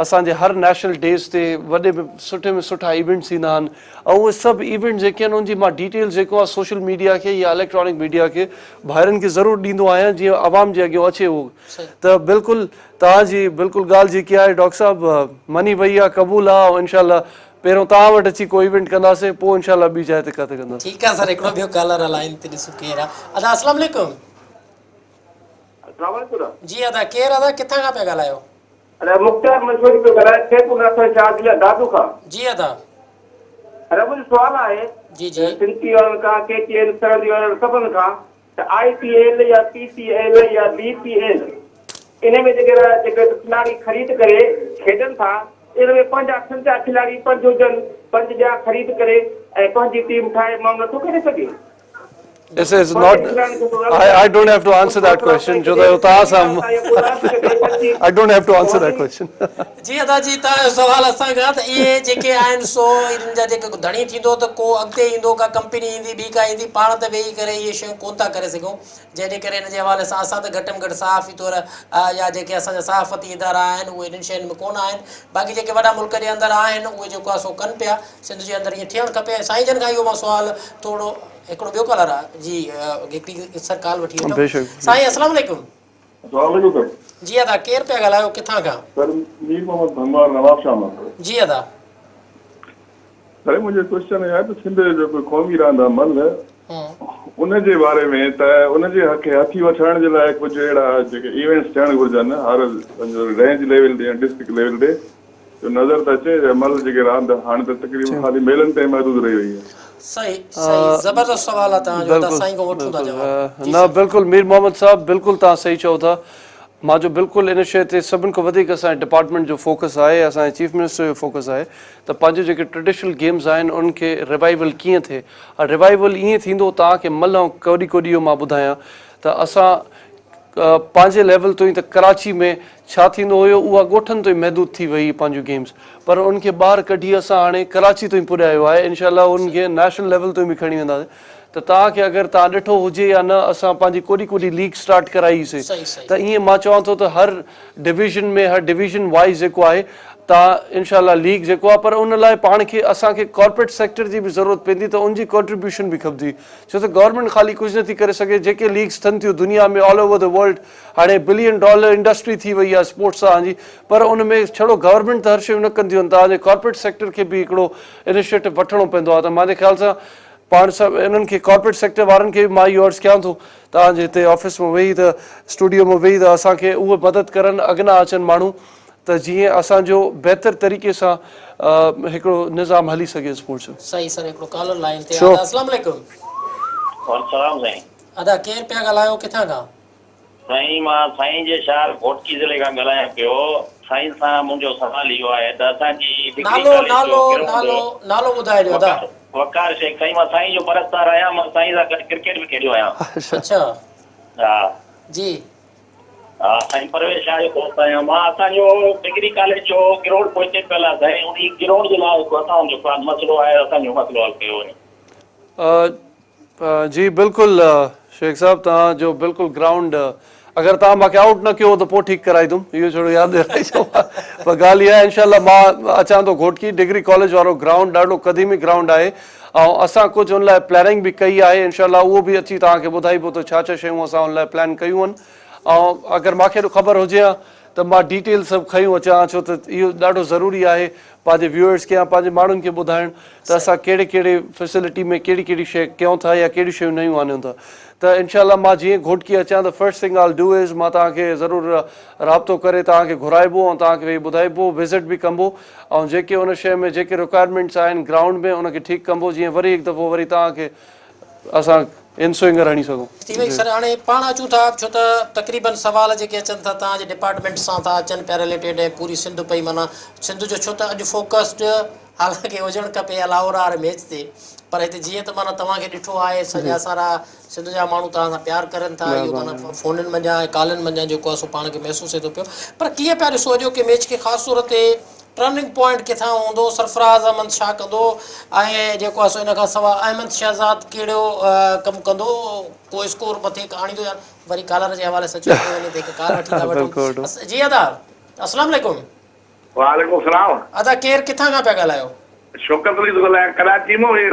اسان جي هر نيشنل ڊيز تي وڏي ۾ سٺي ۾ سٺا ايونٽس ٿيندا آهن ۽ اهي سڀ ايونٽس جيڪي آهن ان جي مان ڊيٽيلز جيڪو آهي سوشل ميڊيا کي يا اليڪٽرانڪ ميڊيا کي ڀائرن کي ضرور ڏيندو آهيان جيئن عوام جي اڳيان اچي اهو ته بلڪل توهان جي بلڪل ڳالهه جيڪي آهي ڊاڪٽر صاحب مڃي وئي آهي قبول آهي ۽ انشاء الله پهريون توهان وٽ اچي ڪو ايونٽ ڪنداسين پوء انشاء الله ٻي جاء تي ڪاٿي ڪنداسين. ٺيڪ آهي سر هڪڙو ٻيو ڪالر آ لائين تي ڏسون ڪير آ ادا السلام عليڪم. السلام عليڪم. جي ادا ڪير ادا ڪٿان کان پيا ڳالهايو. ادا مختيار منصوري پيو ڳالهايان خيرپور ناٿن شاهه ضلع دادو کان. جي ادا. ادا منهنجو سوال آهي جي جي. سنڌ وارن کان ڪي ٽي اين سرندي وارن سڀن کان ته آء پي ايل يا پي سي ايل يا بي پي ايل ان ۾ جيڪي جيڪي کلاڙي خريد ڪري کيڏن ٿا ان ۾ پنهنجا سنڌ جا کلاڙي پنج هجن پنج ٻيا خريد ڪري ۽ پنهنجي ٽيم ٺاهي ماڻهو نٿو کيڏي سگهي. This is not I I don't have to answer that question ڇو ته توهان سان I don't have to answer that question. جي ادا جي توهان جو سوال اسان کان ته اهي جيڪي آهن سو انهن جا جيڪي ڌڻي ٿيندو ته ڪو اڳتي ايندو ڪا ڪمپني ايندي ٻي ڪا ايندي پاڻ ته ويهي ڪري اهي شيون ڪونه ٿا ڪري سگهون جنهن جي ڪري ان جي حوالي سان اسان ته گهٽ ۾ گهٽ صحافي طور يا جيڪي اسان جا صحافتي ادارا آهن اهي انهن شين ۾ ڪونه آهن باقي جيڪي وڏا ملڪ جي اندر آهن اهي جيڪو آهي سو ڪن پيا سنڌ جي اندر ائين ٿيڻ کپي ۽ سائين جن کان اهو مان سوال ٿورو هڪڙو ٻيو ڪالر آ جي هڪڙي سر ڪال وٺي وٺون سائين السلام عليڪم. السلام عليڪم سر. جي ادا ڪير پيا ڳالهايو ڪٿان کان. سر مير محمد ڀنگوار نواب شاهه مان سر. جي ادا. سر منهنجو ڪوئسچن اهو آهي ته سنڌ جو جيڪو قومي راند آهي ملهه ان جي باري ۾ ته ان جي کي هٿي وٺرائڻ جي لاء ڪجهه اهڙا جيڪي ايونٽس ٿيڻ گهرجن هر سمجهو رينج ليول تي يا ڊسٽرڪٽ ليول تي جو نظر ته اچي ته ملهه جيڪي راند هاڻي ته تقريبن خالي ميلن تائين محدود رهي وئي آهي. صحيح صحيح زبردست سوال آ توهان جو ادا سائين کان وٺون ٿا جواب جي نه سر. بلڪل مير محمد صاحب بلڪل توهان صحيح چئو ٿا مان جو بلڪل ان شيء تي سڀن کان وڌيڪ اسان جي ڊپارٽمينٽ جو فوڪس آهي اسان جي چيف منسٽر جو فوڪس آهي ته پنهنجو جيڪي ٽريڊيشنل گيمز آهن انهن کي ريوائيول ڪيئن ٿئي ريوائيول ائين ٿيندو توهان کي ملهه ۽ ڪوڏي ڪوڏي جو مان ٻڌايان ته اسان پنهنجي ليول تائين ته ڪراچي ۾ ڇا ٿيندو هيو اها ڳوٺن تائين محدود ٿي وئي پنهنجون گيمز پر ان کي ٻاهر ڪڍي اسان هاڻي ڪراچي تائين پڄايو آهي انشاء الله ان کي نيشنل ليول تائين به کڻي وينداسين ته توهان کي اگر توهان ڏٺو هجي يا نه اسان پنهنجي ڪوڏي ڪوڏي ليگ اسٽارٽ ڪرائي سي ته ائين مان چوان ٿو ته هر ڊويزن ۾ هر ڊويزن وائيز جيڪو آهي توهان انشاء الله ليگ جيڪو آهي پر ان لاء پاڻ کي اسان کي ڪارپوريٽ سيڪٽر جي به ضرورت پوندي ته ان جي ڪنٽريبيوشن به کپندي ڇو ته گورنمينٽ خالي ڪجهه نٿي ڪري سگهي جيڪي ليگز ٿين ٿيون دنيا ۾ آل اوور the world هاڻي بلين ڊالر انڊسٽري ٿي وئي آهي اسپورٽس سان جي پر ان ۾ ڇڙو گورنمينٽ ته هر شيون نه ڪنديون آهن توهان جي ڪارپوريٽ سيڪٽر کي به هڪڙو انيشيٽو وٺڻو پوندو آهي ته منهنجي خيال سان پاڻ سڀ انهن کي ڪارپوريٽ سيڪٽر وارن کي به مان اهو عرض ڪيان ٿو توهان جي هتي آفيس ۾ ويهي ته اسٽوڊيو ۾ ويهي ته اسان کي اهي مدد ڪرن اڳنا اچن ماڻهو ته جيئن اسان جو بهتر طريقي سان هڪڙو نظام هلي سگهي اسپورٽس جو. صحيح سر هڪڙو ڪالر لائين تي آ ادا السلام عليڪم. وعليڪم السلام سائين. ادا ڪير پيا ڳالهايو ڪٿان کان. سائين مان سائين جي شهر گهوٽڪي ضلعي کان ڳالهايان پيو سائين سان منهنجو سوال اهو آهي ته اسان جي ڊگري نالو ڪاليج جو نالو گرائونڊ نالو نالو ٻڌائي ڏيو ادا. وقار شيخ سائين مان سائين جو پرستار آهيان مان سائين سان گڏ ڪرڪيٽ به کيڏيو آهيان. اڇا ها. جي. ها سائين پرويز شاهه جو دوست آهيان مان اسان جو ڊگري ڪاليج جو گرائونڊ پوئتي پيل آهي سائين انهي گرائونڊ جي لاء هڪ اسان جو مسئلو آهي اسان جو مسئلو حل ڪيو وڃي. جي بلڪل شيخ صاحب توهان جو بلڪل گرائونڊ اگر توهان مان کي آئوٽ نه ڪيو ته پوء ٺيڪ ڪرائيندم اهو ڇڙو ياد ڏيارائي ڇڏيو پر ڳالهه اها آهي انشاء الله مان اچان ٿو گهوٽڪي ڊگري ڪاليج وارو گرائونڊ ڏاڍو قديمي گرائونڊ آهي ۽ اسان ڪجهه ان لاء پلاننگ به ڪئي آهي انشاء الله اهو به اچي توهان کي ٻڌائبو ته ڇا ڇا شيون اسان ان لاء پلان ڪيون آهن ۽ اگر مان کي خبر هجي ها ته مان ڊيٽيل سڀ کنيون اچان ها ڇو ته اهو ڏاڍو ضروري آهي پنهنجي ويوئرس کي يا پنهنجي ماڻهن کي ٻڌائڻ ته اسان ڪهڙي ڪهڙي فيسلٽي ۾ ڪهڙي ڪهڙي شيء ڪيون ٿا يا ڪهڙيون شيون نيون آڻيون ٿا ته انشاء الله مان جيئن گهوٽڪي اچان ته first thing I'll do is مان توهان کي ضرور رابطو ڪري توهان کي گهرائبو ۽ توهان کي ويهي ٻڌائبو وزٽ به ڪبو ۽ جيڪي ان شيء ۾ جيڪي رڪوائرمينٽس آهن گرائونڊ ۾ ان کي ٺيڪ ڪبو جيئن وري هڪ دفعو وري توهان کي اسان ان سوئنگر هڻي سگهون. ٿي وئي سر هاڻي پاڻ اچون ٿا ڇو ته تقريبن سوال جيڪي اچن ٿا توهان جي ڊپارٽمينٽ سان ٿا اچن پيا رليٽيڊ ۽ پوري سنڌ پئي معنيٰ سنڌ جو ڇو ته اڄ فوڪسڊ حالانڪه هجڻ کپي لاهور واري ميچ تي پر هتي جيئن ته معنيٰ توهان کي ڏٺو آهي سڄا سارا سنڌ جا ماڻهو توهان سان پيار ڪرن ٿا اهو معنيٰ فونن منجهان ۽ ڪالن منجهان جيڪو آهي سو پاڻ کي محسوس ٿئي ٿو پيو پر ڪيئن پيا ڏسو اڄوڪي ميچ کي خاص طور تي ٽرننگ پوائنٽ ڪٿان هوندو، سرفراز احمد ڇا ڪندو ۽ جيڪو آهي سو ان کان سواء احمد شهزاد ڪهڙو ڪم ڪندو، ڪو اسڪور مٿي آڻيندو يا وري ڪالر جي حوالي سان چيو پيو وڃي ته هڪ ڪال وٺي ٿا وٺون. جي ادا السلام عليڪم. وعليڪم السلام. ادا ڪير ڪٿان کان پيا ڳالهايو؟ شوڪت علي ٿو ڳالهايان ڪراچي مان هي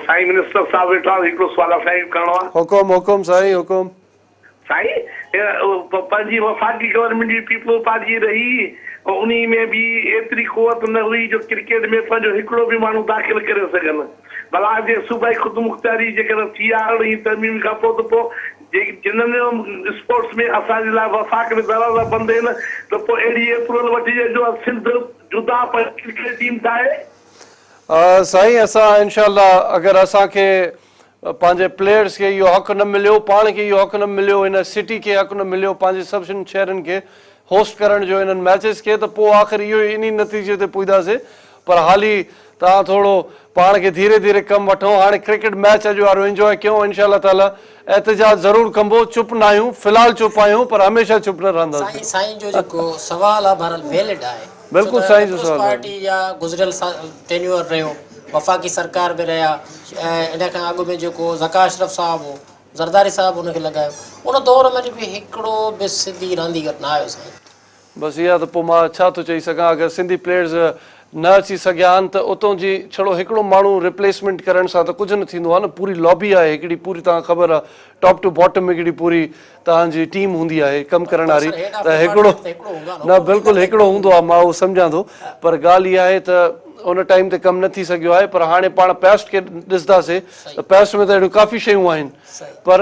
سائين منسٽر صاحب ويٺو آهي هڪڙو سوال اسان کي به ڪرڻو آهي. حڪم حڪم سائين حڪم. سائين پنهنجي وفاقي گورنمينٽ جي پيپلز پارٽي رهي انهي ۾ به ايتري قوت نه هئي جو ڪرڪيٽ ۾ پنهنجو هڪڙو به ماڻهو داخل ڪري سگهن ڀلا جي صوبائي خودمختياري جيڪڏهن ٿي آهي ارڙهين ترميم کان پوء ته پوء جنھن اسپورٽس ۾ اسان جي لاء وفاق ۾ دروازا بند آهن ته پوء اهڙي اپروول وٺجي جو سنڌ جدا پنهنجي ڪرڪيٽ ٽيم ٺاهي. سائين اسان انشاء الله اگر اسان کي پنهنجي پليئرس کي اهو حق نه مليو پاڻ کي اهو حق نه مليو هن سٽي کي حق نه مليو پنهنجي سڀ شهرن کي هوسٽ ڪرڻ جو انهن ميچز کي ته پوء آخر اهو ئي انهي نتيجي تي پڄنداسين پر حالي توهان ٿورو پاڻ کي ڌيري ڌيري ڪم وٺو هاڻي ڪرڪيٽ ميچ اڄ وارو انجواء ڪيون انشاء الله تعالي احتجاج ضرور ڪبو چپ ناهيون في الحال چپ آهيون پر هميشه چپ نه رهنداسين. سائين سائين جو جيڪو سوال آ بهرحال ويلڊ آهي ڇو بلڪل ته سائين جو پيپلز سوال ويلڊ. پارٽي جا گذريل ٽينيوئر رهيو وفاقي سرڪار به رهيا ۽ ان کان اڳ ۾ جيڪو ذڪا اشرف صاحب هو زرداري صاحب ان کي لڳايو ان دور ۾ به هڪڙو به سنڌي رانديگر نه آيو سائين. بس اها ته پوء مان ڇا ٿو چئي سگهان اگر سنڌي پليئرز نه اچي سگهيا آهن ته اتون جي ڇڙو هڪڙو ماڻهو ريپليسمينٽ ڪرڻ سان ته ڪجهه نه ٿيندو آهي نه پوري لابي آهي هڪڙي پوري توهان کي خبر آهي ٽاپ ٽو باٽم هڪڙي پوري توهان جي ٽيم هوندي آهي ڪم ڪرڻ پر واري سر هيڊ آف ته هڪڙو ڊپارٽمينٽ ته هڪڙو هوندو آهي نه نه حڪم ڏيندڙ بلڪل ته هڪڙو هوندو آهي مان اهو سمجهان ٿو پر ڳالهه اها آهي ته ان ٽائيم تي ڪم نه ٿي سگهيو آهي پر هاڻي پاڻ پيسٽ کي ڏسنداسي ته پيسٽ ۾ ته اهڙيون ڪافي شيون آهن پر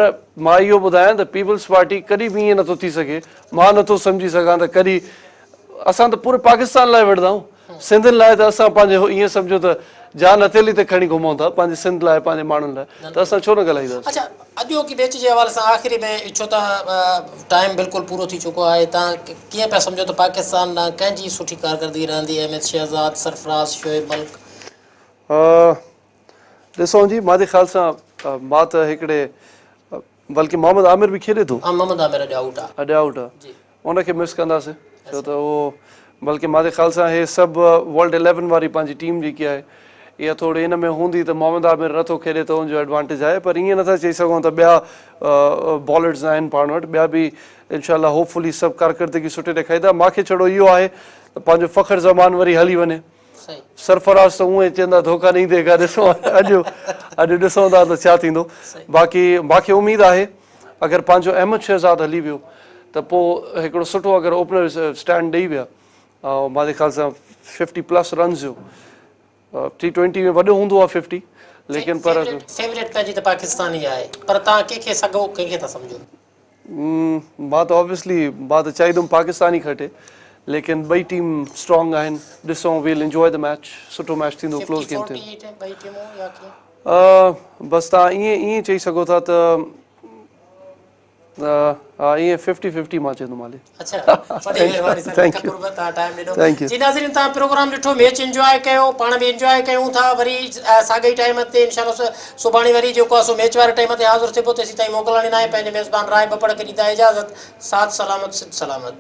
مان اهو ٻڌايان ته پيپلز پارٽي ڪڏهن به ائين نٿو ٿي سگهي مان نٿو سمجهي سگهان ته ڪڏهن اسان ته پوري پاڪستان لاء وڙهندا آهيون سنڌين لاء ته اسان پنهنجي ائين سمجهو ته جان هٿيلي تي کڻي گهمون ٿا پنهنجي سنڌ لاء پنهنجي ماڻهن لاء ته اسان ڇو نه ڳالهائينداسين. اڇا اڄوڪي ميچ جي حوالي سان آخري ۾ ڇو ته ٽائيم بلڪل پورو ٿي چڪو آهي توهان ڪيئن پيا سمجهو ته پاڪستان ڏانهن ڪنهن جي سٺي ڪارڪردگي رهندي احمد شهزاد، سرفراز، شعيب ملڪ؟ ڏسو جي منهنجي خيال سان مان ته هڪڙي بلڪه محمد عامر به کيڏي ٿو. ها محمد عامر اڄ آئوٽ آ. اڄ آئوٽ آ ان کي مس ڪنداسين ڇو ته اهو بلڪه منهنجي خيال سان هي سڀ ورلڊ اليون واري پنهنجي ٽيم جيڪي آهي اها ٿوري ان ۾ هوندي ته محمد عامر نٿو کيڏي ته ان جو ايڊوانٽيج آهي پر ائين نٿا چئي سگهون ته ٻيا بالرز آهن پاڻ وٽ ٻيا به انشاء الله هوپ فلي سڀ ڪارڪردگي سٺي ڏيکاريندا مانکي ڇڙو اهو آهي ته پنهنجو فخر زمان وري هلي وڃي سرفراز ته اونئن چوندا ڌوڪا نهين ديگا ڏسو اڄ اڄ ڏسون ٿا ته ڇا ٿيندو باقي مانکي اميد آهي اگر پنهنجو احمد شهزاد هلي ويو ته پوء هڪڙو سٺو اگر اوپنر اسٽينڊ ڏئي ويا ۽ منهنجي خيال سان ففٽي پلس رنز جو ٽي ٽوئنٽي ۾ وڏو هوندو آهي ففٽي ليڪن پر فيوريٽ پنهنجي ته پاڪستان ئي آهي پر توهان ڪنهن کي سگهو ڪنهن کي ٿا سمجهو مان ته آبويسلي مان ته چاهيندم پاڪستان ئي کٽي ليڪن ٻئي ٽيم اسٽرانگ آهن ڏسون ويل انجوائي the match سٺو ميچ ٿيندو ڪلوز گيم ٿيندو بس توهان ائين ائين چئي سگهو ٿا ته ها ائين ففٽي ففٽي مان چوندم هالي اڇا وڏي مهرباني سر لک قرب توهان ٽائيم ڏنو جي ناظرين توهان پروگرام ڏٺو ميچ انجواء ڪيو پاڻ به انجواء ڪيون ٿا وري ساڳئي ٽائيم تي انشاء الله سڀاڻي وري جيڪو آهي سو ميچ واري ٽائيم تي حاضر ٿيبو تيسين تائين موڪلاڻي ناهي پنهنجي ميزبان راء ٻپڙ کي ڏيندا اجازت ساٿ سلامت سنڌ سلامت.